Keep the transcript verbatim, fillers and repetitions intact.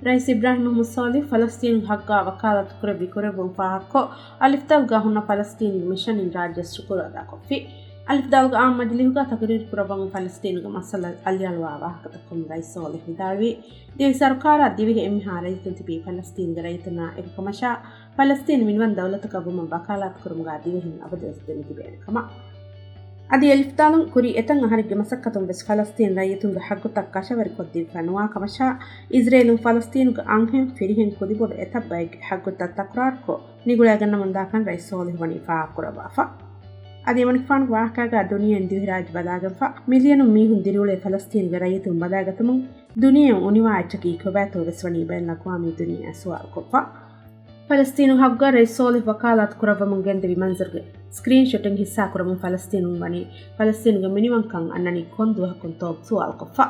ރައީސް އިބްރާހިމް މުހައްމަދު ސޯލިހު ފަލަސްތީނުގެ ހައްގާ ވަކާލާތު ކުރެއްވި ކުރެއްވުން ފާހަގަކޮށް، އަލިފްދާލުގާ ހުންނަ ފަލަސްތީނުގެ މިޝަނިން ރާއްޖެ ޝުކުރު އަދާކޮށްފި. އަލިފްދާލުގެ އާއްމު މަޖިލީހުގާ ތަޤުރީރު ކުރައްވަމުން ފަލަސްތީނުގެ މައްސަލަ އަލިއަޅުވާ ވާހަކަތައް ކޮށް ރައީސް ސޯލިހު ވިދާޅުވީ، ދިވެހި ސަރުކާރާ ދިވެހި އެންމެހާ ރައްޔިތުން ތިބީ ފަލަސްތީނުގެ ރައްޔިތުންނާ އެކު ކަމަށާ، ފަލަސްތީން މިނިވަން ދައުލަތަކަށް ވުމަށް ވަކާލާތު ކުރުމުގާ ދިވެހިން އަބަދުވެސް ދެމިތިބޭނެ ކަމަށް. އަދި އަލިފްދާލުން ކުރީ އެތައް އަހަރެއްގެ މަސައްކަތުން ވެސް ފަލަސްތީން ރައްޔިތުންގެ ހައްގުތައް ކަށަވަރިކޮށްދީފަ ނުވާ ކަމަށާ، އިޒްރޭލުން ފަލަސްތީނުގެ އަންހެން ފިރިހެން ކުދިބޮޑު އެތައް ބައެއްގެ ހައްގުތައް ތަކުރާރުކޮށް، ނިގުޅައިގަންނަމުންދާކަން ރައީސް ސޯލިހު ވަނީ ފާހަގަކުރައްވާފަ. އަދި އެމަނިކުފާނުގެ ވާހަކާގާ ދުނިޔެއިން ދިވެހިރާއްޖެ ބަލާގެންފަ، މިލިޔަނުން މީހުން ދިރިއުޅޭ ފަލަސްތީނުގެ ރައްޔިތުން ބަލައިގަތުމުން ދުނިޔެއަށް އުނިވާ އެއްޗަކީ ކޮބާތޯ ވެސް ވަނީ ބައިނަލްއަގްވާމީ ދުނިޔެއާ ސުވާލުކޮށްފަ. ފަލަސްތީނު ހައްގަށް ރައީސް ސޯލިހް ވަކާލާތު ކުރައްވަމުން ގެންދެވި މަންޒަރުގެ ސްކްރީންޝޮޓެއް ހިއްސާކުރަމުން ފަލަސްތީނުން ވަނީ، ފަލަސްތީނުގެ މިނިވަންކަން އަންނަނީ ކޮން ދުވަހަކުންތޯ ސުވާލުކޮށްފަ.